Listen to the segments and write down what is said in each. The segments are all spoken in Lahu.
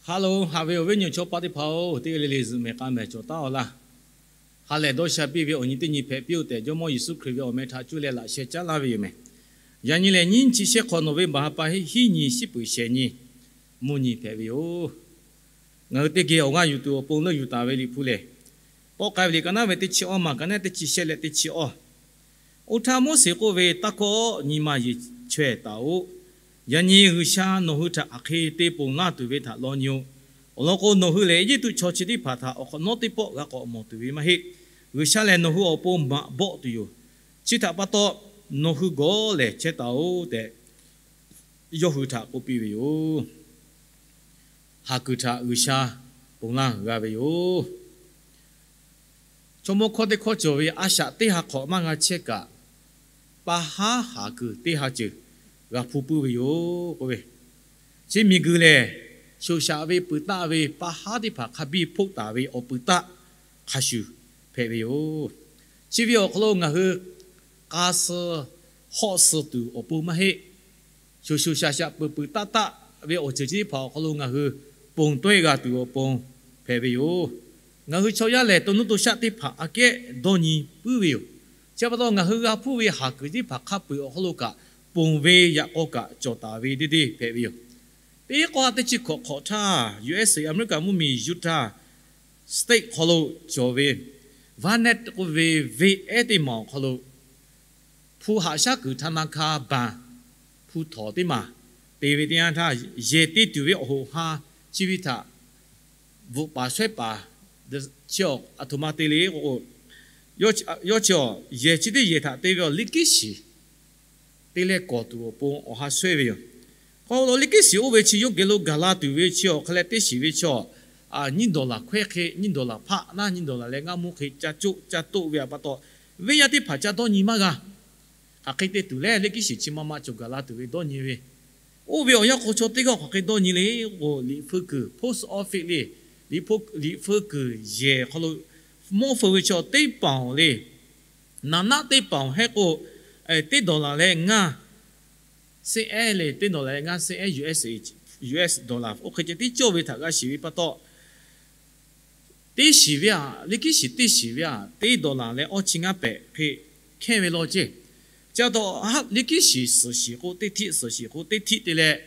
Hello, haꞈ ve awˬ viˉ awˬ nyi chaw paˆ teˇ hpaˍ-oˬ, teˇ g'aˇ le le zuhꞈ mehˍ k'a mehˍ cawˬ taˉ-aw laˇ. Ha lehˬ dawˇ sha piˇ ve awˬ nyi teˇ nyi hpehꞈ piˇ-oˆ tehꞈ, Jawˇmawˇ Yeˍsuˆ Hkriꞈ ve awˬ meh htaꞈ cuˇ leh laꞈ sheh caˉ laˇ ve yoˬ mehˍ. Yaꞈ nyi lehˬ, nyiˇ chi shehˆ hk'awꞈ nawˬ ve baˬ ha pa hiˆ nyi, shiˉ peuˬ shehˍ nyi, mvuhˇ nyi hpehꞈ ve yoˬ. Ngaˬ hui teˇ geh awˬ g'aˇ yuˬ tuˬ awˬ pon leuˆ yuˬ taˍ ve Liꞈ hpu lehˬ, Tawˆ k'ai ve liꞈ ka naˉ ve teˇ chi awˇ maˬ ka naˉ teˇ chi shehˆ leh teˇ chi awˇ. Oˇ htaˇ Moˉseˍ k'oˆ ve, Taˇ kawˆ, nyi ma yeˬ chaweh taˍ-oꞈ. Yaꞈ nyi G'uiˬsha nawˬ hui htaꞈ hk'aˬ hk'e te ponˬ laˇ tuˬ ve htaꞈ law nyi-oˆ. Awˬ lawn k'o, nawˬ hui lehˬ Eˇjiˇtuꞈ chaw chi teˇ hpaˍ htaꞈ awˬ hk'awꞈ nawˉ teˇ pawˆ g'a k'awꞈ mawˬ tuˬ ve maˇ heˆ. G'uiˬsha lehˬ nawˬ hui awˬ pon maꞈ bawˆ tuˬ yoˬ. Chi htaꞈ pa taw, nawˬ hui gawˬ lehˬ chehˇ taˍ-oꞈ tehꞈ, yawˇ hui htaꞈ k'oˆ piˇ ve yoˬ. Haˍ kuiˬ htaꞈ G'uiˬsha ponˬ laˇ g'a ve yoˬ. Chaw mawˇ hkawˇ teˇ hkawˇ cawˬ ve, a shaꞈ teˇ ha hk'awꞈ maˇ g'a chehˇ kaꞈ, pa haˉ haˍ kuiˬ teˇ ha ceuˬ g'a hpuˇ puiˉ ve yoˬ k'oˆ ve. Chi miˬguiˬ lehˬ, shoˍ shaꞈ ve peuˬ taˆ ve pa haˉ teˇ hpaˍ hk'a biˇ hpoˆ taˍ ve awˬ peuˬ taˆ hk'a shuˍ hpehꞈ ve yoˬ. Chi ve awˬ hk'aw lo ngaˬ hui k'a suh hawˆ suh tuˬ awˬ pon maˇ heˆ. Shoˍ shoˍ shaˍ shaꞈ peuˬ peuˬ taˆ taˆ ve awˬ ceuˬ chi teˇ hpaˍ awˬ hk'aw lo ngaˬ hui ponˬ tawehˇ g'a tuˬ awˬ pon hpehꞈ ve yoˬ. Ngaˬ hui chaw yaˇ lehˬ, to nuˇ to shaˆ teˇ hpaˍ aꞈ kehˉ dawˇ nyi puiˉ ve yoˬ. Chi pa taw, ngaˬ hui g'a hpuˇ ve haˍ kuiˬ teˇ hpaˍ hk'a peu-eˬ awˬ hk'aw lo kaꞈ, ponˬ ve yaꞈ k'aw kaꞈ cawˬ taˍ ve deˇ deˇ hpehꞈ ve yoˬ. Teˇ k'awˇ ha teˇ chi hkawꞈ hk'awꞈ htaˇ, U S A America mvuhˇmiˬ Utah State hk'aw lo cawˬ ve Barnett k'oˆ ve venˇ ehˉ teˇ maˬ awˬ hk'aw lo hpu haꞈ shaˉ kuiˬ ธนาคาร bank hpu htawnˍ teˇ maˬ te ve teˇ yanˇ htaˇ, yehˬ te tuˬ ve awˬ hoꞈ ha chi ve htaꞈ bvuhꞈ paˍ shawehˇ paˍ chi aˬ htoꞈ ma te le k'o, yawˇ chi awˬ yehˬ chi teˇ yehˬ htaꞈ te ve awˬ liˇ kiˉ shiˍ te leh kawˬ tuˬ awˬ pon awˬ ha shawehˇ ve yoˬ. Hk'aw lo liˇ kiˉ shiˍ oˇ ve chi yawˇ geh lo gaˬ la tuˬ ve chi awˬ hk'a leh teˇ shiˍ ve chi awˬ, nyiˇ dollar hkawehˇ hk'e, nyiˇ dollar hpaˆ naˉ nyiˇ dollar leh ngaˇ muˇ hk'e ca coˆ ca toˆ ve pa taw, venˇ yaˇ teˇ hpaˍ ca dawˇ nyi maˇ g'a. Hk'aˬ hk'e te tuˬ lehˬ, liˇ kiˉ shiˍ chi ma ma cawˬ gaˬ la tuˬ ve dawˇ nyi ve. Oˇ ve awˬ yanˇ hk'aw chaw teˇ g'aˇ hk'aˬ hk'e dawˇ nyi le k'o, liꞈ feu kuiˬ post office le, liꞈ feu kuiˬ yehˬ hk'aw lo mawˇ feu ve chi awˬ teˇ paˍ awˬ le, naˍ naˆ teˇ paˍ awˬ hehˉ k'o, teˇ dollar leh ngaˇ sehnˉ ehˉ le, teˇ dollar leh ngaˇ sehnˉ ehˉ U S, U S dollar oˇ hk'e ceh tiˉ cawˇ ve htaꞈ g'a shiˍ ve pa taw, teˇ shiˍ ve aꞈ, liˇ kiˉ shiˍ teˇ shiˍ ve aꞈ, teˇ dollar leh awˇ chi ngaˇ pehꞈ hk'e hkehˇ ve law ceˇ. Chi pa taw, liˇ kiˉ shiˍ suhˍ shiˍ k'o teˇ htiˆ, suhˍ shiˍ k'o teˇ htiˆ te leh,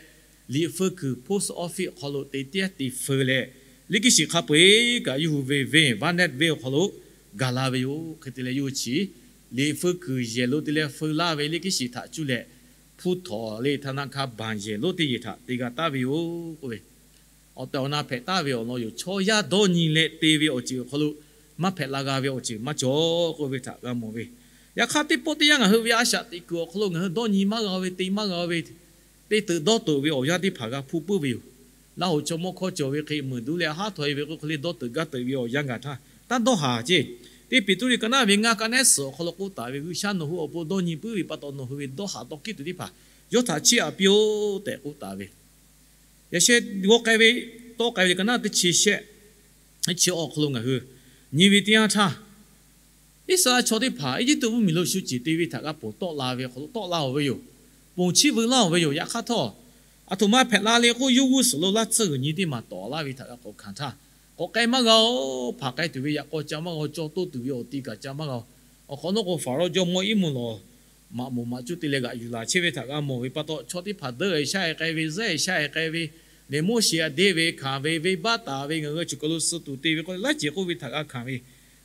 liꞈ feu kuiˬ post office awˬ hk'aw lo te tiˉ te feu leh, liˇ kiˉ shiˍ hk'a peu-eˬ kaꞈ yawˇ hui ve venˇ Barnett venˇ awˬ hk'aw lo gaˬ la ve yoˬ. Hk'e te leh yawˇ hui chi liꞈ feu kuiˬ yehˬ lo te leh feu laˇ ve liˇ kiˉ shiˍ htaꞈ cuˇ leh, hpu htawnˍ le ธนาคาร bank yehˬ lonˉ teˇ yehˬ htaꞈ te g'a taˍ ve yoˬ k'oˆ ve. Awˬ tehˬ awˬ na hpehꞈ taˍ ve awˬ lawn yoˬ. Chaw yaˇ dawˇ nyi leh te ve awˬ ceuˬ awˬ hk'aw lo maˇ hpehꞈ la g'a ve awˬ ceuˬ maˇ cawˬ k'oˆ ve htaꞈ g'a mawˬ ve. Yaꞈ hk'aˇ, teˇ pawˆ teˇ yanˇ ngaˬ hui ve a shaꞈ teꞈ kuiˬ awˬ hk'aw lo ngaˬ hui dawˇ nyi maˇ g'a ve, te maˇ g'a ve, te teuꞈ dawˇ teuꞈ ve awˬ yanˇ teˇ hpaˍ g'a hpuˇ puiˉ ve yoˬ. Laˇ hoꞈ chaw mawˇ hkawˇ cawˬ ve hk'e, meuˬ duˉ leh haˉ htawꞈ e ve k'o, hk'e le dawˇ teuꞈ gaˇ teuꞈ ve awˬ yanˇ gaˬ htaˇ, taˇ dawˇ haˍ ceˇ. Teˇ Peˍtruˆ ka naˉ ve ngaˇ ka nehˉ suhˍ awˬ hk'aw lo k'oˆ taˍ ve, G'uiˬsha nawˬ hui awˬ pon dawˇ nyi puiˉ ve pa taw, nawˬ hui ve dawˇ haˍ dawˇ kiˉ tuˬ teˇ hpaˍ yawˇ htaꞈ chiˇ aꞈ piˇ-oˆ tehꞈ k'oˆ taˍ ve. Yaꞈ sheh g'aw k'ai ve, tawˆ k'ai ve ka naˉ teˇ chi shehˆ, chi awˬ hk'aw lo ngaˬ hui nyi ve teˇ yanˇ htaˇ, Iˉsaˍreˍlaˆ chaw teˇ hpaˍ Eˇjiˇtuꞈ mvuhˇmiˬ lo shu ceˬ te ve htaꞈ g'a ponˬ tawˆ la ve awˬ hk'aw lo tawˆ la-oˬ ve yoˬ. Ponˬ chiˇ veu laˇ-oˬ ve yoˬ. Yaꞈ hk'aˇ htawˇ, aˬ htoꞈ ma hpehꞈ la le k'o, yawˇ g'uˇ suhˍ lo laˇ tsuhˇ g'uiˬ nyi teˇ maˬ tawˍ laˇ ve htaꞈ g'a k'awꞈ hkanˍ htaˇ, k'awꞈ k'ai maˇ g'a-oˬ. Hpaˍ k'ai tuˬ ve yaꞈ k'aw ca maˇ g'a-oˬ. Caw toˆ tuˬ ve awˬ ti kaꞈ ca maˇ g'a-oˬ. Awˬ hk'awꞈ nawˉ k'o, Faˍrawˇ jawˇmawˇ Iˉmvuhˇ lawˬ maꞈ moˍ maꞈ cuˇ te leh g'aꞈ yuˬ laˬ chehˇ ve htaꞈ g'a mawˬ ve pa taw, chaw teˇ hpaˍ dawˇ e shaˉ e k'ai ve, zuhˆ e shaˉ e k'ai ve, lehˬ Moˉseˍ aꞈ deˇ ve hkanˍ ve, venˇbaˆ taˍ ve, ngaˬ hui g'a cuˬ kaˬ lo suh tuˬ te ve k'oˆ leh, laˇ ceˬ k'oˆ ve htaꞈ g'a hkanˍ ve.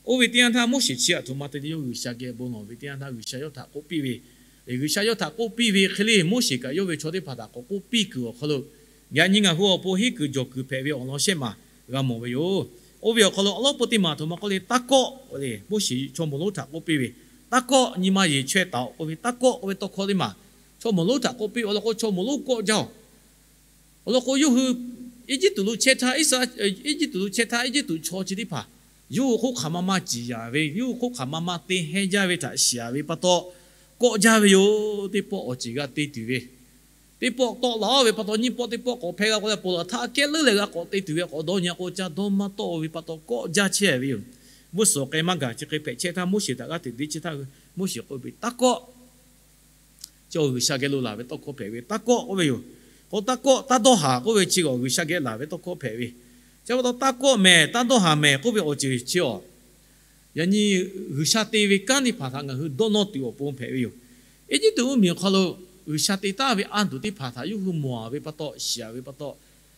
Oˇ ve teˇ yanˇ htaˇ, Moˉseˍ chi aˬ htoꞈ ma te leh yawˇ G'uiˬsha geh bon lawˬ ve teˇ yanˇ htaˇ, G'uiˬsha yawˇ htaꞈ k'oˆ piˇ ve, G'uiˬsha yawˇ htaꞈ k'oˆ piˇ ve hk'e le, Moˉseˍ kaꞈ yawˇ ve chaw teˇ hpaˍ htaꞈ k'awꞈ k'oˆ piˇ kuiˬ awˬ hk'aw lo, yaꞈ nyi ngaˬ hui awˬ pon henˇ kuiˬ jawˬ kuiˬ hpehꞈ ve awˬ lawn shehˆ maˬ g'a mawˬ ve yoˬ. Oˇ ve awˬ hk'aw lo awˉ lawˉ peu teˇ maˬ aˬ htoꞈ ma k'oˆ le, Taˇ kawˆ le. Moˉseˍ chaw mawˬ lonˉ htaꞈ k'oˆ piˇ ve, Taˇ kawˆ, nyi ma yeˬ chaweh taˍ-oꞈ k'oˆ ve, Taˇ kawˆ k'oˆ ve tawˇ hkawˇ teˇ maˬ chaw mawˬ lonˉ htaꞈ k'oˆ piˇ ve awˬ lawn k'o, chaw mawˬ lonˉ kawˆ jaˇ-oˬ. Awˬ lawn k'o, yawˇ hui Eˇjiˇtuꞈ lo chehˇ htaˇ, Iˉsaˍreˍlaˆ Eˇjiˇtuꞈ lo chehˇ htaˇ, Eˇjiˇtuꞈ chaw chi teˇ hpaˍ yawˇ hui hk'oˆ hk'aˬ ma ma ciˍ yaˍ ve, yawˇ hui hk'oˆ hk'aˬ ma ma te hehnˇ jaˇ ve htaꞈ shiˍ-a ve pa taw, kawˆ jaˇ ve yoˬ. Teˇ pawˆ awˬ ceˬ g'a te tuˬ ve, teˇ pawˆ tawˆ la-oˬ ve pa taw, nyiˇ pawˆ teˇ pawˆ k'awꞈ hpehˇ g'a k'o leh, ponˬ laˬ htaˇ kehˉ leuˉ leh g'a k'awꞈ te tuˬ ve, k'awꞈ dawˇ nyi k'o ca dawˇ maˇ tawˆ ve pa taw, kawˆ jaˇ chehˇ ve yoˬ. Mvuhˇ suhˍ k'ai maˇ gaˬ chi hk'e hpehꞈ chehˇ htaˇ, Moˉseˍ htaꞈ g'aˇ hteꞈ deˇ chehˇ htaˇ, Moˉseˍ k'oˆ ve, Taˇ kawˆ. Chi awˬ G'uiˬsha geh lo laˬ ve tawˇ hkawˇ hpehꞈ ve, Taˇ kawˆ k'oˆ ve yoˬ. K'o, taˇ kawˆ taˇ dawˇ haˍ k'oˆ ve chi awˬ G'uiˬsha geh laˬ ve tawˇ hkawˇ hpehꞈ ve. Chi pa taw taˇ kawˆ mehˍ taˇ dawˇ haˍ mehˍ k'oˆ ve awˬ ceuˬ chi awˬ, yaꞈ nyi G'uiˬsha te ve kanˉ teˇ hpaˍ htaꞈ ngaˬ hui dawˇ nawˇ tuˬ awˬ pon hpehꞈ ve yoˬ. Eˇjiˇtuꞈ mvuhˇmiˬ awˬ hk'aw lo G'uiˬsha te taˍ ve anˇ tuˬ teˇ hpaˍ htaꞈ yawˇ hui mawˬ ve pa taw, shiˍ ve pa taw,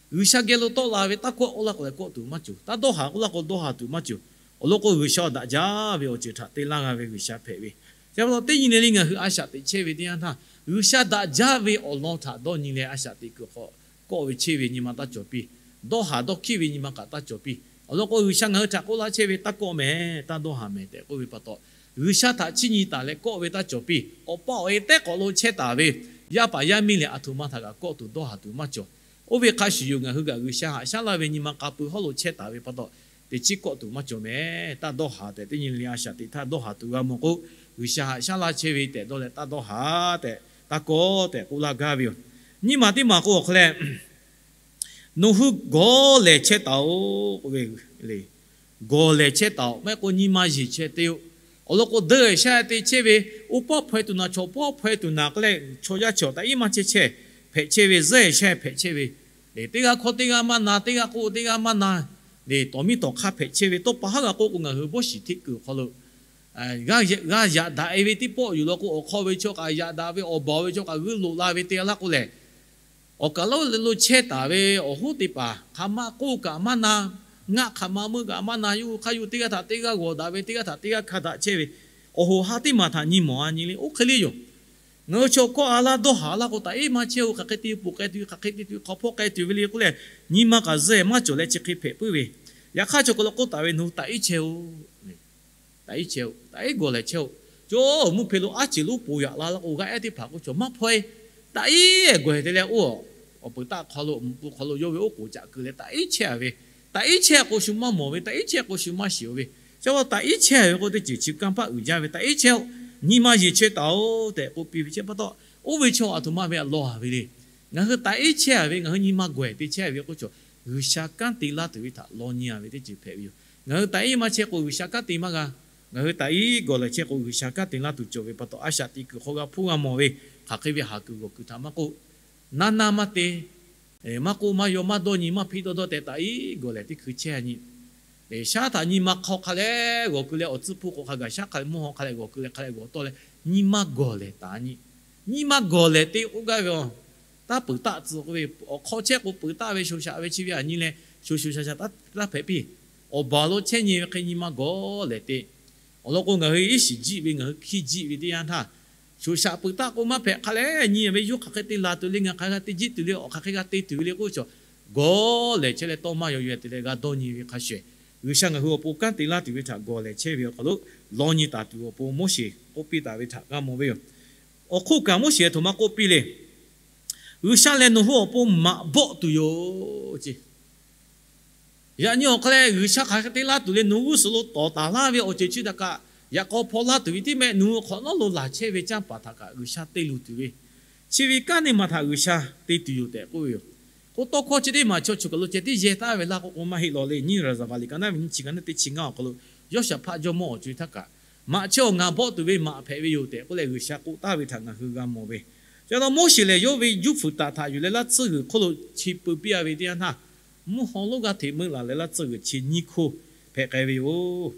G'uiˬsha geh lo tawˆ la ve taˇ kawˆ k'oˆ laˇ k'o leh kawˆ tuˬ maˇ cawˬ. Taˇ dawˇ haˍ k'oˆ laˇ k'o dawˇ haˍ tuˬ maˇ cawˬ. Awˬ lawn k'o, G'uiˬsha daꞈ jaˇ ve awˬ ceuˬ htaꞈ te laˇ g'a ve G'uiˬsha hpehꞈ ve. Chi pa taw teˇ nyi le le ngaˬ hui a shaꞈ teꞈ chehˇ ve teˇ yanˇ htaˇ, G'uiˬsha daꞈ jaˇ ve awˬ lawn htaꞈ dawˇ nyi leh a shaꞈ teꞈ kuiˬ hk'aw, kawˆ ve chehˇ ve nyi ma taˇ cawˬ piˇ. Dawˇ haˍ dawˇ hkiˇ ve nyi ma kaꞈ taˇ cawˬ piˇ. Awˬ lawn k'o, G'uiˬsha ngaˬ hui htaꞈ k'oˆ laˇ chehˇ ve taˇ kawˆ mehˍ, taˇ dawˇ haˍ mehˍ tehꞈ k'oˆ ve pa taw, G'uiˬsha htaꞈ chiˇ nyi taˍ leh kawˆ ve taˇ cawˬ piˇ. Awˬ pa awˬ e tehˉ k'awꞈ lo chehˇ taˍ ve yaˇ paˍ yaˇ miˇ lehˬ, aˬ htoꞈ ma htaꞈ kaꞈ kawˆ tuˬ dawˇ haˍ tuˬ maˇ cawˬ. Oˇ ve hk'a shuˍ yoˬ, ngaˬ hui kaꞈ G'uiˬsha haꞈ shaˉ laˇ ve nyi ma k'a pui hawˉ lo chehˇ taˍ ve pa taw, teˇ chiˉ kawˆ tuˬ maˇ cawˬ mehˍ, taˇ dawˇ haˍ tehꞈ teˇ nyi le le a shaꞈ teꞈ htaˇ dawˇ haˍ tuˬ g'a mawˬ k'o, G'uiˬsha haꞈ shaˉ laˇ chehˇ ve tehꞈ dawˇ leh taˇ dawˇ haˍ tehꞈ, taˇ kawˆ tehꞈ k'oˆ laˇ gaˇ ve yoˬ. Nyiˇ maˬ teˇ maˬ k'o awˬ hk'aw leh, nawˬ hui gawˬ lehˬ chehˇ taˍ-oꞈ k'oˆ ve le. Gawˬ lehˬ chehˇ taˍ-oꞈ, maˇ heˆ k'o nyi ma yeˬ chehˇ te-oꞈ. Awˬ lawn k'o, dawˇ haˍ shaˉ te chehˇ ve, oˇ pawˆ hpaw-e tuˬ naˍ, chaw pawˆ hpaw-e tuˬ naˍ k'oˆ leh, chaw yaˇ chaw taꞈ iˉ maˇ chehˇ chehˇ, hpehꞈ chehˇ ve, dawˇ haˍ shaˉ hpehꞈ chehˇ ve, teˇ g'aˇ hk'awˇ teˇ g'aˇ maˇ na, teˇ g'aˇ k'oˆ teˇ g'aˇ maˇ na, le tawˍ miˇ tawˍ hk'aˇ hpehꞈ chehˇ ve, tawˇ pa haˉ g'a k'oˆ k'o, ngaˬ hui bawˇ shiˍ hteˇ kuiˬ awˬ hk'aw lo g'a yaꞈ daꞈ-e ve teˇ pawˆ yoˬ law k'o, awˬ hk'aw ve chaw kaꞈ yaꞈ daꞈ ve, awˬ baˬ ve chaw kaꞈ g'uiˇ loꞈ la ve te laˇ k'o lehˬ, awˬ kaˬ lo chehˇ taˍ ve awˬ hoˉ teˇ hpaˍ hk'aˬ ma k'oˆ kaꞈ maˇ na, ngaˆ hk'aˬ ma meuˆ kaꞈ maˇ na, yawˇ hui hk'aˇ yawˇ hui teˇ g'aˇ htaꞈ teˇ g'aˇ g'awˬ daꞈ ve, teˇ g'aˇ htaꞈ teˇ g'aˇ hkanˇ daꞈ chehˇ ve, awˬ hoꞈ ha teˇ maˬ htaꞈ nyi mawˬ a nyi le, oˇ hk'e le yoˬ. Ngaˬ hui chaw hkawˇ a laˇ dawˇ haˍ laˇ k'o, taꞈ iˉ maˇ chehˇ-oˬ, hk'aˬ hk'e te peuˬ k'ai tuˬ, hk'aˬ hk'e te tuˬ hk'aw hpawˇ k'ai tuˬ ve le k'oˆ leh, nyi ma kaꞈ zuhˇ maˇ cawˬ leh chi hk'e hpehꞈ puiˉ ve. Yaꞈ hk'aˇ chaw hk'aw lo k'oˆ taˍ ve, nawˬ hui taꞈ iˉ chehˇ-oˬ. Taꞈ iˉ chehˇ-oˬ, taꞈ iˉ gawˬ lehˬ chehˇ-oˬ. Chaw mvuhˇ hpeu lo aˉ cheˬ lonˉ poˬ yaꞈ la laˇ k'o, g'aˇ ehˉ teˇ hpaˍ k'oˆ chaw maˇ hpaw-e. Taꞈ iˉ gawˬ lehˬ te leh oˇ, awˬ peuˬ taˆ hk'aw lo, mvuhˇ hpu hk'aw lo yawˇ ve oˉ k'oˍ caꞈ keu leh taꞈ iˉ chehˇ-a ve, taꞈ iˉ chehˇ k'o shu maˇ mawˬ ve, taꞈ iˉ chehˇ k'o shu maˇ shiˍ-oˬ ve. Chi pa taw taꞈ iˉ chehˇ ve k'o, teˇ ceuˬ chi kanˇ paˆ uiˍ jaˇ ve, taꞈ iˉ chehˇ-oˬ, nyi ma yeˬ chehˇ taˍ-oˬ tehꞈ k'oˆ piˇ ve. Chi pa taw oˇ ve chaw aˬ htoꞈ ma ve htaꞈ law-a ve le. Ngaˬ hui taꞈ iˉ chehˇ-a ve, ngaˬ hui nyi ma gawˬ lehˬ te chehˇ ve k'oˆ chaw, G'uiˬsha kanˉ te laˇ tuˬ ve htaꞈ law nyi-a ve teˇ ceuˬ hpehꞈ ve yoˬ. Ngaˬ hui taꞈ iˉ maˇ chehˇ k'o, G'uiˬsha kanˉ te maˇ g'a. Ngaˬ hui taꞈ iˉ gawˬ lehˬ chehˇ k'o, G'uiˬsha kanˉ te laˇ tuˬ cawˬ ve pa taw, a shaꞈ teꞈ kuiˬ hk'aw g'a hpuˇ g'a mawˬ ve, hk'aˬ hk'e ve haˍ kuiˬ g'awˬ kuiˬ htaꞈ maˇ k'oˆ, naˇ naˇ maˇ te, maˇ k'oˆ maˇ yaw maˇ dawˇ nyi maˇ hpiˇ dawˇ dawˇ tehꞈ taꞈ iˉ gawˬ lehˬ teˇ hkui chehˇ-a nyi. Shaˉ htaꞈ nyi ma hk'aw hk'a leh g'awˬ keu leh, awˬ tcuhˇ hpu k'o hk'a gaˬ shaˉ hk'a leh mvuhˇ haw hk'a leh g'awˬ keu leh hk'a leh g'awˬ tawˆ leh, nyi ma gawˬ lehˬ taˍ nyi. Nyi ma gawˬ lehˬ te k'oˆ gaˇ ve a, taˇ peuˬ taˆ tcuh k'oˆ ve, awˬ hk'aw chehˇ k'o peuˬ taˆ ve shoˍ shaꞈ ve chi ve aꞈ nyi leh, shoˍ shoˍ shaˍ shaˍ taˇ hpehꞈ piˇ. Awˬ baˬ lo chehˇ nyi ve hk'e nyi ma gawˬ lehˬ te. Awˬ lawn k'o, ngaˬ hui iˉ shiˍ jiˆ ve, ngaˬ hui hkiˇ jiˆ ve teˇ yanˇ htaˇ, shoˍ shaꞈ peuˬ taˆ k'o maˇ hpehꞈ hk'a leh nyi ve, yawˇ hk'aˬ hk'e te laˬ tuˬ le, ngaˬ hk'aˬ hk'e te jiˆ tuˬ le, awˬ hk'aˬ hk'e g'a te tuˬ ve le k'oˆ ve chaw, gawˬ lehˬ chehˇ leh tawˇ maˇ yaw yaw te leh g'a dawˇ nyi ve hk'a shuˍ, G'uiˬsha ngaˬ hui awˬ pon kanˉ te laˇ tuˬ ve htaꞈ gawˬ lehˬ chehˇ ve awˬ hk'aw lo law nyi taˍ tuˬ awˬ pon Moˉseˍ k'oˆ piˇ taˍ ve htaꞈ g'a mawˬ ve yoˬ. Awˬ hk'oˆ kaꞈ Moˉseˍ aˬ htoꞈ ma k'oˆ piˇ le. G'uiˬsha lehˬ nawˬ hui awˬ pon maꞈ bawˆ tuˬ yoˬ ce. Yaꞈ nyi awˬ hk'aw leh G'uiˬsha hk'aˬ hk'e te laˇ tuˬ le, nawˬ hui g'uˇ suhˍ lo tawˍ taˍ laˇ ve awˬ ceuˬ chi htaꞈ kaꞈ yaꞈ k'aw hpaw laˇ tuˬ ve tiˉ mehˆ, nawˬ hui hk'awꞈ nawˉ lo laˬ chehˇ ve canˇ paˍ htaꞈ kaꞈ G'uiˬsha te luˬ tuˬ ve, chi ve kanˉ teˇ maˬ htaꞈ G'uiˬsha te tuˬ yoˬ tehꞈ k'oˆ ve yoˬ. K'o, tawˇ hkawˇ chi teˇ maˬ chaw choˬ kaˬ lo ceh tiˉ yehˇ taˍ ve laˇ k'o k'o, maˇ heˆ law le. Nyiˇ Raˍzaˍvaˍ liꞈ ka naˉ ve nyiˇ chi ka naˉ teˇ chi ngaˇ awˬ hk'aw lo, Yawˇshaˍhpaˆ jawˇmawˇ awˬ co-e htaˇ kaꞈ, maꞈ chehˇ-oˬ, ngaˬ bawˆ tuˬ ve maꞈ hpehꞈ ve yoˬ tehꞈ k'oˆ leh G'uiˬsha k'oˆ taˍ ve htaꞈ ngaˬ hui g'a mawˬ ve. Chi pa taw Moˉseˍ lehˬ yawˇ ve juˇ fuiˍ taˍ htaꞈ yuˬ leh laˇ tsuhˇ g'uiˬ hk'oˆ lo chi pui piˇ-a ve teˇ yanˇ htaˇ, mvuhˇ haw lonˉ g'aˇ hteꞈ meuˆ laˬ leh laˇ tsuhˇ g'uiˬ chi nyiˇ hkoˇ hpehꞈ k'ai ve yoˬ.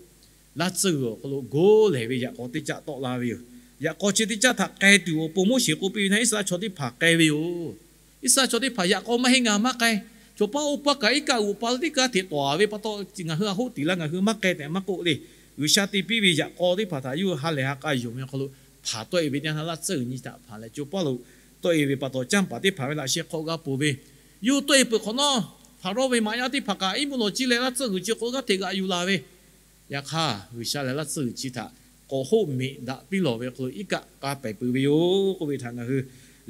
Laˇ tsuhˇ g'uiˬ awˬ hk'aw lo gawˬ lehˬ ve yaꞈ k'aw teˇ caˆ tawˆ la ve yoˬ. Yaꞈ k'aw chi teˇ caˆ htaꞈ k'ai tuˬ awˬ pon Moˉseˍ k'oˆ piˇ ve htaˇ, Iˉsaˍreˍlaˆ chaw teˇ hpaˍ k'ai ve yoˬ. Iˉsaˍreˍlaˆ chaw teˇ hpaˍ yaꞈ k'aw maˇ heˆ, ngaˬ maˇ k'ai. Chaw paˉ oˇ paˇ kaꞈ iˉ kaˆ g'oꞈ pa teˇ kaˇ hteꞈ tawˍ-a ve pa taw, ngaˬ hui a hoˆ tiˍ laˇ, ngaˬ hui maˇ k'ai tehꞈ maˇ k'oˆ le. G'uiˬsha te piˇ ve yaꞈ k'aw teˇ hpaˍ htaꞈ yawˇ hui ha lehˬ ha k'a yonˍ ve awˬ hk'aw lo hpanˍ tawˆ-e ve teˇ yanˇ htaˇ, laˇ tsuhˇ g'uiˬ nyi htaꞈ hpanˍ leh co paˉ lo tawˆ-e ve pa taw, canˇ paˍ teˇ hpaˍ ve laꞈ sheh hk'aw g'a ponˬ ve, yawˇ hui tawˆ-e peuˬ hk'awꞈ nawˉ, Hpaˍrawˇ ve maꞈ yaˇ teˇ hpaˍ kaꞈ iˉ mvuhˇ lawˬ ciˇ leh laˇ tsuhˇ g'uiˬ chi hk'aw g'aˇ hteꞈ g'aꞈ yuˬ laˬ ve. Yaꞈ hk'aˇ, G'uiˬsha lehˬ laˇ tsuhˇ g'uiˬ chi htaꞈ k'awꞈ hoˆ meꞈ daꞈ piˇ lawˬ ve hk'aw lo iˉ kaˆ k'a pehˬ peuˬ ve yoˬ k'oˆ ve htaꞈ ngaˬ hui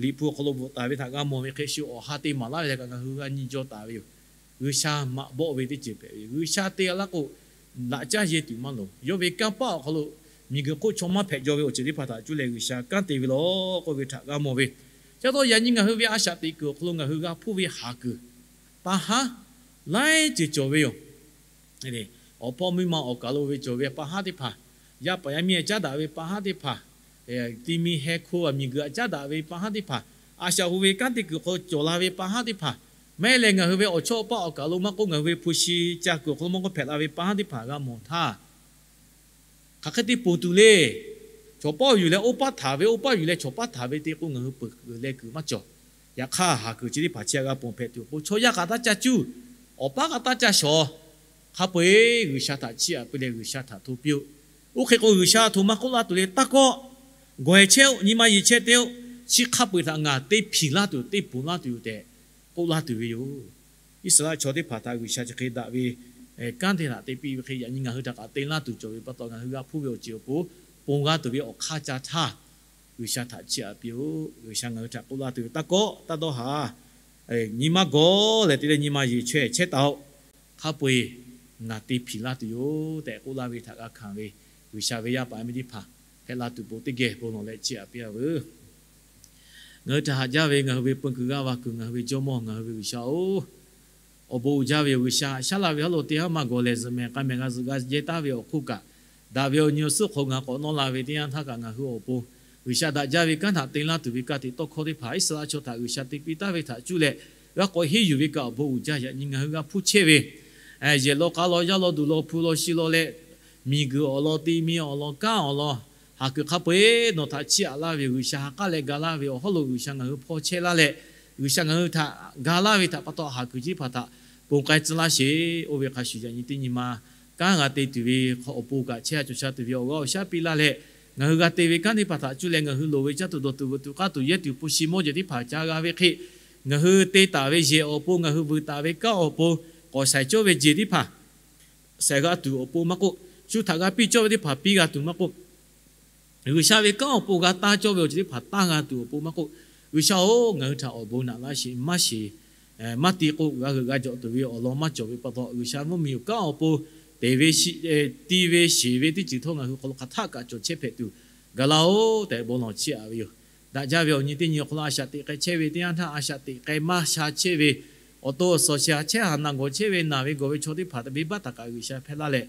Liꞈ hpu awˬ hk'aw lo bvuhꞈ taˍ ve htaꞈ g'a mawˬ ve hk'e, shu awˬ ha te maˍ laˇ ve leh kaꞈ ngaˬ hui g'a nyi jaw taˍ ve yoˬ. G'uiˬsha maꞈ bawˆ ve teˇ ceuˬ hpehꞈ ve yoˬ. G'uiˬsha te-a laˇ k'o, laꞈ caˉ yehˇ tuˬ maˇ loˍ. Yawˇ ve kanˇ paˆ awˬ hk'aw lo miˬguiˬ hk'oˆ chaw maˇ hpehꞈ jaw ve awˬ ceuˬ teˇ hpaˍ htaꞈ cuˇ leh G'uiˬsha kanˉ te ve lawˬ k'oˆ ve htaꞈ g'a mawˬ ve. Chi pa taw yaꞈ nyi ngaˬ hui ve a shaꞈ teꞈ kuiˬ awˬ hk'aw lo ngaˬ hui g'a hpuˇ ve haˍ kuiˬ, pa haˉ laiˉ ceuˬ cawˬ ve yoˬ. Awˬ hpawˇ miˇ ma awˬ kaˬ lo ve cawˬ ve pa haˉ teˇ hpaˍ, yaˇ paˍ yaˇ miˇ aꞈ caˉ daꞈ ve pa haˉ teˇ hpaˍ, ti mi heh hko miˬguiˬ aꞈ caˉ daꞈ ve pa haˉ teˇ hpaˍ, a shaꞈ hu ve kanˉ te kuiˬ awˬ hk'aw lo cawˬ la ve pa haˉ teˇ hpaˍ, maˇ heˆ leh ngaˬ hui ve awˬ chawˇ awˬ paˆ awˬ kaˬ lo maˇ k'oˆ, ngaˬ hui ve hpu shi ca kuiˬ awˬ hk'aw lo maˇ k'oˆ, hpehꞈ la ve pa haˉ teˇ hpaˍ g'a mawˬ htaˇ, hk'aˬ hk'e te ponˬ tuˬ le. Chawˬ paˇ yuˬ leh oˇ paˇ htaˍ ve, oˇ paˇ yuˬ leh chawˬ paˇ htaˍ ve te k'o, ngaˬ hui peuˬ kuiˬ leh kuiˬ maˇ cawˬ. Yaꞈ hk'aˇ, haˍ kuiˬ chi teˇ hpaˍ chi a g'a ponˬ hpehꞈ tuˬ awˬ pon, chaw yaˇ k'aꞈ taˇ caˇ cuˇ, awˬ paˇ k'aꞈ taˇ caˇ shawˍ. Hk'a peu-eˬ G'uiˬsha htaꞈ chiˇ aꞈ piˇ leh G'uiˬsha htaꞈ hto piˇ-oˆ. Oˇ hk'e k'o, G'uiˬsha a htoꞈ ma k'oˆ laˇ tuˬ le, taˇ kawˆ, gawˬ-e chehˇ-oˆ, nyi ma yeˬ chehˇ te-oˆ, chi hk'a peu-eˬ htaꞈ ngaˬ te hpiˍ laˇ tuˬ, te ponˬ laˇ tuˬ yoˬ tehꞈ k'oˆ laˇ tuˬ ve yoˬ. Iˉsaˍreˍlaˆ chaw teˇ hpaˍ htaꞈ G'uiˬsha chi hk'e daꞈ ve kanˉ te htaꞈ te piˇ ve hk'e, yaꞈ nyi ngaˬ hui htaꞈ kaꞈ te laˇ tuˬ cawˬ ve pa taw, ngaˬ hui g'a hpuˇ ve awˬ ceuˬ awˬ pon, ponˬ g'a tuˬ ve awˬ hk'aˇ ca htaˇ, G'uiˬsha htaꞈ chiˇ aꞈ piˇ-oˆ. G'uiˬsha ngaˬ hui htaꞈ k'oˆ laˇ tuˬ ve, taˇ kawˆ, taˇ dawˇ haˍ, nyi ma gawˬ leh te leh nyi ma yeˬ chehˇ chehˇ taˍ-oˆ. Hk'a peu-eˬ ngaˬ te hpiˍ laˇ tuˬ yoˬ tehꞈ k'oˆ laˇ ve htaꞈ g'a hkanˍ ve, G'uiˬsha ve yaˇ paˍ yaˇ miˇ teˇ hpaˍ hpehꞈ la tuˬ pon teˇ geh bon lawˬ leh chiˇ aꞈ piˇ-a veuˬ. Ngaˬ hui htaꞈ haꞈ jaˇ ve ngaˬ hui ve peu kuiˬ g'aˇ va kuiˬ, ngaˬ hui ve Jawˇmawˇ, ngaˬ hui ve G'uiˬsha-oˬ, awˬ bon uiˍ jaˇ ve yoˬ. G'uiˬsha haꞈ shaˉ laˇ ve hawˉ lo teˇ haˉ maˇ gawˬ lehˬ, zuhꞈ mehˍ k'a mehˍ g'a zuhꞈ g'a jehˇ taˉ ve awˬ hk'oˆ kaꞈ, daꞈ ve awˬ nyi awˬ suhˉ hk'aw ngaˬ k'awꞈ nawˇ la ve teˇ yanˇ htaˇ kaꞈ, ngaˬ hui awˬ pon G'uiˬsha daꞈ jaˇ ve kanˉ htaꞈ te laˇ tuˬ ve ka tiꞈ tawˇ hkawˇ teˇ hpaˍ Iˉsaˍreˍlaˆ chaw htaꞈ G'uiˬsha te piˇ taˉ ve htaꞈ cuˇ leh g'a k'awꞈ henˇ yuˬ ve kaꞈ awˬ bon uiˍ jaˇ. Yaꞈ nyi ngaˬ hui g'a hpuˇ chehˇ ve, yehˬ law k'a law, yaˇ law duˬ law, hpu law shi law leh, miˬguiˬ awˬ lawn, ti mi awˬ lawn, kanˉ awˬ lawn, haˍ kuiˬ hk'a peu-eˬ nawˬ htaꞈ chiˇ aꞈ laˇ ve, G'uiˬsha ha k'aˉ leh ga laˇ ve awˬ hawˉ lo G'uiˬsha ngaˬ hui hpaw chehˇ laˇ leh, G'uiˬsha ngaˬ hui htaꞈ ga laˇ ve htaꞈ pa taw, haˍ kuiˬ chi teˇ hpaˍ htaꞈ ponˬ k'ai tcuh laˇ sheˍ. Oˇ ve hk'a shuˍ, yaꞈ nyi teˇ nyi ma kanˉ g'a te tuˬ ve hk'aw awˬ pon kaꞈ, chehˇ a cawˬ sha tuˬ ve awˬ g'aˇ awˬ shaˉ piˇ laˇ leh, ngaˬ hui g'a te ve kanˉ teˇ hpaˍ htaꞈ cuˇ leh ngaˬ hui loˍ ve caˇ tuˬ dawˬ tuˬ veuꞈ tuˬ k'aˇ tuˬ yehˇ tuˬ hpu shi mawˇ jehˬ teˇ hpaˍ ca g'a ve hk'e, ngaˬ hui te taˍ ve yehˬ awˬ pon, ngaˬ hui vuiˬ taˍ ve kanˉ awˬ pon k'awꞈ shaiˍ cawˇ ve jeˬ teˇ hpaˍ shaiˍ g'a tuˬ awˬ pon maˇ k'oˆ, shu htaꞈ g'a piˇ cawˇ ve teˇ hpaˍ piˇ g'a tuˬ maˇ k'oˆ, G'uiˬsha ve kanˉ awˬ pon g'a taˇ cawˇ ve awˬ ceuˬ teˇ hpaˍ taˇ g'a tuˬ awˬ pon maˇ k'oˆ, G'uiˬsha-oˬ, ngaˬ hui htaꞈ awˬ bon naꞈ laˇ sheˍ. Maˇ sheˍ, maˇ te k'o g'a g'euꞈ g'a jawꞈ tuˬ ve awˬ lawn maˇ cawˬ ve pa taw, G'uiˬsha mvuhˇmiˬ kanˉ awˬ pon te ve, ti ve sheˍ ve teˇ ceuˬ htawˇ ngaˬ hui hk'aw lo hk'aˬ htaˆ kaꞈ cawˬ chehˇ hpehꞈ tuˬ gaˬ laˇ-oˆ tehꞈ bon lawˬ chiˇ aꞈ ve yoˬ. Daꞈ jaˇ ve awˬ nyi teˇ nyi awˬ hk'aw lo a shaꞈ teꞈ k'ai chehˇ ve teˇ yanˇ htaˇ, a shaꞈ teꞈ k'ai maˇ sha chehˇ ve, awˬ to awˬ suhˍ shehˍ htaꞈ chehˇ haˍ naˬ gawˬ chehˇ ve, naˬ ve gawˬ ve chaw teˇ hpaˍ venˇbaˆ htaꞈ kaꞈ G'uiˬsha hpehˇ laˇ leh,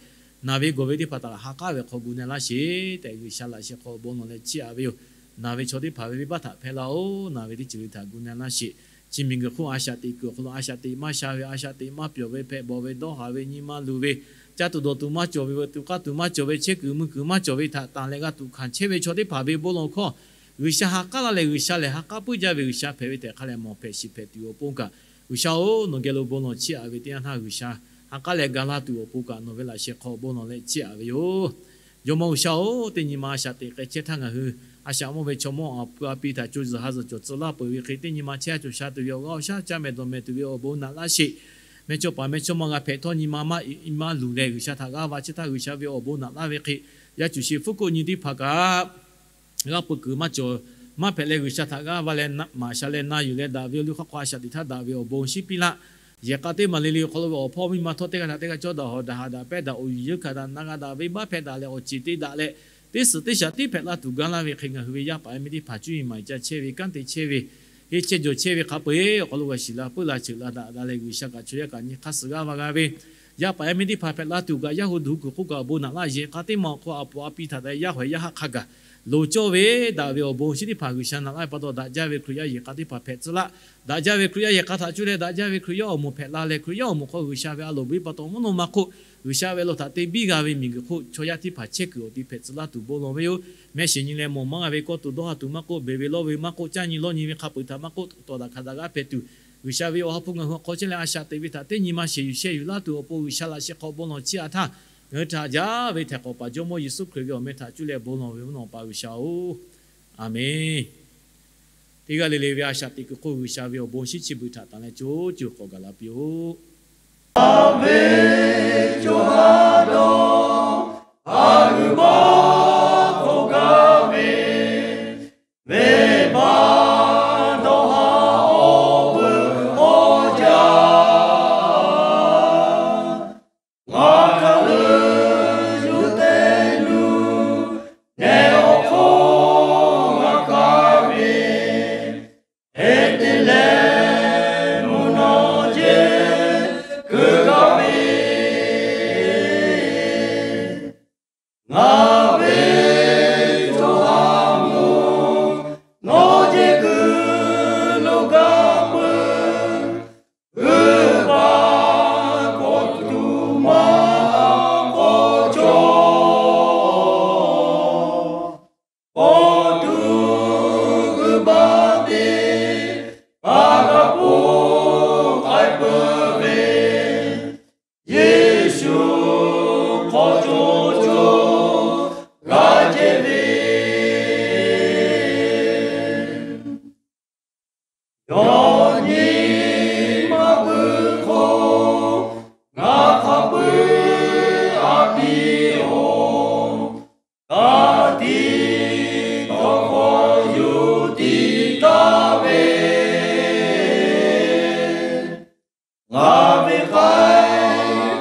naˬ ve gawˬ ve teˇ hpaˍ htaꞈ ha k'aˉ ve hk'aw gu na laˇ sheˍ tehꞈ, G'uiˬsha laꞈ sheh hk'aw bon lawˬ leh chiˇ aꞈ ve yoˬ. Naˬ ve chaw teˇ hpaˍ ve venˇbaˆ htaꞈ hpehˇ laˇ-oˆ. Naˬ ve teˇ ceuˬ le htaꞈ gu na laˇ sheˍ. Chi miˬguiˬ hk'oˆ a shaꞈ teꞈ kuiˬ awˬ hk'aw lo a shaꞈ teꞈ maˇ sha ve, a shaꞈ teꞈ maˇ pyawˬ ve, hpehꞈ bawˬ ve, dawˇ haˍ ve, nyi ma luˬ ve, caˇ tuˬ dawˬ tuˬ maˇ cawˬ ve, veuꞈ tuˬ k'aˇ tuˬ maˇ cawˬ ve, chehˇ kuiˬ mui kuiˬ maˇ cawˬ ve htaꞈ tanˬ leh g'a tuꞈ hkanˍ chehˇ ve chaw teˇ hpaˍ ve bon lawˬ hkawˇ, G'uiˬsha ha k'aˉ laˇ leh G'uiˬsha lehˬ ha k'aˉ puiˉ jaˇ ve G'uiˬsha hpehꞈ ve tehꞈ hk'a leh mawˬ hpehꞈ shiˍ hpehꞈ tuˬ awˬ pon kaꞈ, G'uiˬsha-oˬ, nawˬ geh lo bon lawˬ chiˇ aꞈ ve teˇ yanˇ htaˇ, G'uiˬsha ha k'aˉ leh ga laˇ tuˬ awˬ pon kaꞈ nawˬ ve laꞈ sheh hk'aw bon lawˬ leh chiˇ aꞈ ve yoˬ. Jawˇmawˇ G'uiˬsha-oˬ, teˇ nyi ma a shaꞈ teꞈ k'ai chehˇ htaˇ ngaˬ hui a shaꞈ mawˇ ve chaw mawˇ a pu a pi htaꞈ co zuhˬ ha zuhˬ cawˬ tcuh laˇ peuˬ ve hk'e, teˇ nyi ma chehˇ a cawˬ sha tuˬ ve awˬ g'aˇ awˬ shaˉ caˇ mehˍ dawˬ mehˍ tuˬ ve awˬ bon naꞈ laˇ sheˍ. Mehˇchawˇpaˍ mehˇchawˇma g'a hpehꞈ htawˇ nyi ma maˇ maˇ luˬ leh G'uiˬsha htaꞈ g'aˇ va chehˇ htaˇ, G'uiˬsha ve awˬ bon naꞈ laˇ ve hk'e, yaˇ cuˬ sheˍ hpfuhˇ koˆ nyi teˇ hpaˍ kaꞈ g'a peuˬ kuiˬ maˇ cawˬ. Maˇ hpehꞈ leh G'uiˬsha htaꞈ g'aˇ va leh maˍ sha leh na yuˬ leh daꞈ ve awˬ liˇ hk'aw hk'aw a shaꞈ teꞈ htaˇ daꞈ ve awˬ bon shinˉ piˇ laˇ. Yehˬ k'a teˇ maˬ le le awˬ hk'aw lo ve awˬ hpawˇ miˇ ma htawˇ teˇ g'aˇ htaꞈ teˇ g'aˇ cawˇ daꞈ hawˍ daꞈ haꞈ daꞈ pehˇ daꞈ awˬ yuˬ yeuˇ hkanˍ daꞈ na g'a daꞈ venˇbaˆ hpehꞈ daꞈ leh awˬ ceˬ te daꞈ leh teˇ suhˍ teˇ shaˍ tiˉ hpehꞈ la tuˬ gaˇ laˇ ve hk'e, ngaˬ hui ve yaˇ paˍ yaˇ miˇ teˇ hpaˍ cuˇ yiˍ maˍ caˇ chehˇ ve, kanˉ te chehˇ ve, henˇ chehˇ jawˬ chehˇ ve hk'a peu-eˬ awˬ hk'aw lo g'a shiˍ la puiˉ la ceuˬ la daꞈ daꞈ leh G'uiˬsha kaꞈ chaw yaˇ kaꞈ nyi hk'aˇ suh g'aˇ va g'a ve, yaˇ paˍ yaˇ miˇ teˇ hpaˍ hpehꞈ la tuˬ kaꞈ yaˇ hui duˬ kuiˬ hk'oˆ kaꞈ awˬ bon naꞈ laˇ. Yehˬ k'a teˇ maˬ awˬ hk'aw lo a puˍ a pi htaꞈ yaˇ hawehˬ yaˇ haˆ hk'a gaˬ loˍ cawˇ ve daꞈ ve awˬ bon shinˉ teˇ hpaˍ G'uiˬsha naꞈ laˇ ve pa taw, daꞈ jaˇ ve Hkriꞈ yaˇ yehˬ k'a teˇ hpaˍ hpehꞈ tcuh laˇ. Daꞈ jaˇ ve Hkriꞈ yaˇ yehˬ k'a htaꞈ cuˇ leh daꞈ jaˇ ve Hkriꞈ yaˇ awˬ moˍ hpehꞈ la leh, Hkriꞈ yaˇ awˬ moˍ hk'aw G'uiˬsha ve a loˍ biˇ pa taw mvuhˇ naw ma hk'oˆ G'uiˬsha ve a loˍ htaꞈ te biˇ g'a ve miˬguiˬ hk'oˆ chaw yaˇ teˇ hpaˍ chehˇ kuiˬ awˬ ti hpehꞈ tcuh laˇ tuˬ bon lawˬ ve yoˬ. Mehˆ shiˍ nyi leh mawˬ maˇ g'a ve kawˇ tuˬ dawˇ ha tuˬ maˇ k'oˆ, beˬ ve lawˇ ve maˇ k'oˆ, caˇ nyi lawˇ nyi ve hk'a peu-eˬ htaꞈ maˇ k'oˆ, tawˍ daꞈ hkanˍ daꞈ g'aˇ hpehꞈ tuˬ, G'uiˬsha ve awˬ ha hpu ngaˬ hui awˬ hk'aw chehˇ leh a shaꞈ teꞈ ve htaꞈ teˇ nyi ma sheˍ yuˬ shehˇ yuˬ laˇ tuˬ awˬ pon G'uiˬsha laꞈ sheh hk'aw bon lawˬ chiˇ aꞈ htaˇ, ngaˬ hui htaꞈ jaˇ ve htehꞈ k'awꞈ paˍ Jawˇmawˇ Yeˍsuˆ Hkriꞈ ve awˬ meh htaꞈ cuˇ leh bon lawˬ ve mvuhˇ naw pa G'uiˬsha-oˬ, Aˍmenˍ. Teˇ g'aˇ le le ve a shaꞈ teꞈ kuiˬ hk'oˆ G'uiˬsha ve awˬ bon shinˉ chi beuꞈ htaꞈ tanˬ leh co co k'awꞈ gaˬ la piˇ-oˆ. Aˍmenˍ. Co ha dawˇ, a g'uiˬ baˆ k'oˆ gaˇ ve, venˇbaˆ dawˇ ha awˬ veuˬ awˬ jaˇ, ngaˬ hk'aˬ leuˬ yuˬ te luˬ, nehˬ awˬ hk'oˆ ngaˬ kaˇ ve, hk'e te leh mvuhˇ naw jeˬ keu gaˇ ve Yawˇ nyi ma pui hk'oˆ, ngaˬ hk'a peu-eˬ a piˇ-oˬ. Ka tiꞈ tawˇ hkawˇ yuˬ tiꞈ taˍ ve, ngaˬ ve k'ai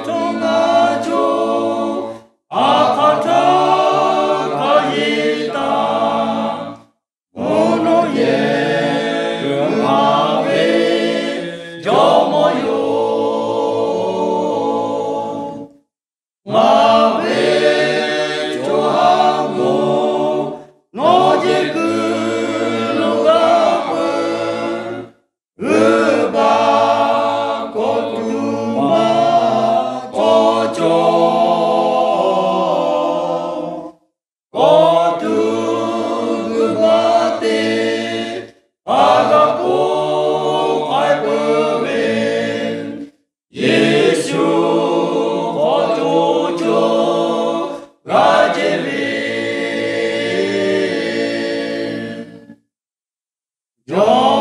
hto ngaˇ cawˬ, a hk'aˬ htaˇ hk'a yeˬ taˍ. Mvuhˇ naw yehˬ kuiˬ maˍ ve Jawˇ mawˇ yoˬ. Ngaˬ ve co ha moˍ nawˬ jehˬ kuiˬ lo g'a peuˬ. G'uiˬ baˬ kawˆ tuˬ maˇ k'awꞈ cawˬ. Kawˆ tuˬ g'uiˬ baˬ teˇ hpaˍ g'a k'oˆ k'ai peuˬ ve, Yeˍsuˆ k'awꞈ co co g'a jehˬ ve Jawˇ